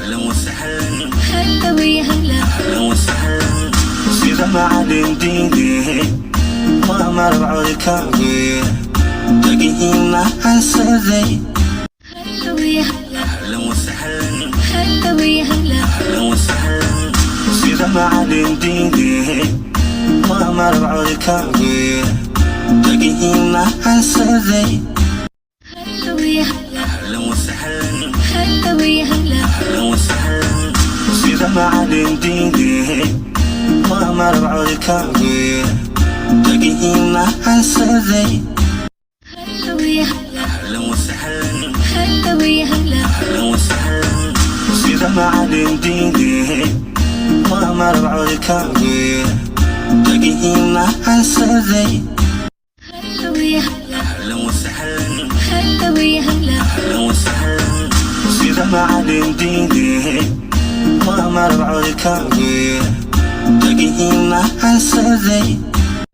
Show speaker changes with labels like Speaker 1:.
Speaker 1: Ahlan wasahlan.
Speaker 2: Halla waya halla.
Speaker 1: Ahlan wasahlan. Sida macalin diine, waa malab codkaagu, dhagihii macaansaday.
Speaker 2: Halla waya halla.
Speaker 1: Ahlan wasahlan.
Speaker 2: Halla waya halla.
Speaker 1: Ahlan wasahlan. Sida macalin diine, waa malab codkaagu, dhagihii macaansaday.
Speaker 2: Halla waya halla.
Speaker 1: Ahlan wasahlan.
Speaker 2: Halla waya halla.
Speaker 1: Ahlan wasahlan. Sida macalin diine, waa malab codkaagu, dhagihii macaansaday.
Speaker 2: Halla waya halla.
Speaker 1: Ahlan wasahlan.
Speaker 2: Halla waya halla.
Speaker 1: Ahlan wasahlan. Sida macalin diine, waa malab codkaagu, dhagihii macaansaday.
Speaker 2: Halla waya halla.
Speaker 1: Ahlan wasahlan.
Speaker 2: Halla waya halla.
Speaker 1: Ahlan wasahlan. Sida macalin diine, waa malab codkaagu, dhagihii macaansaday.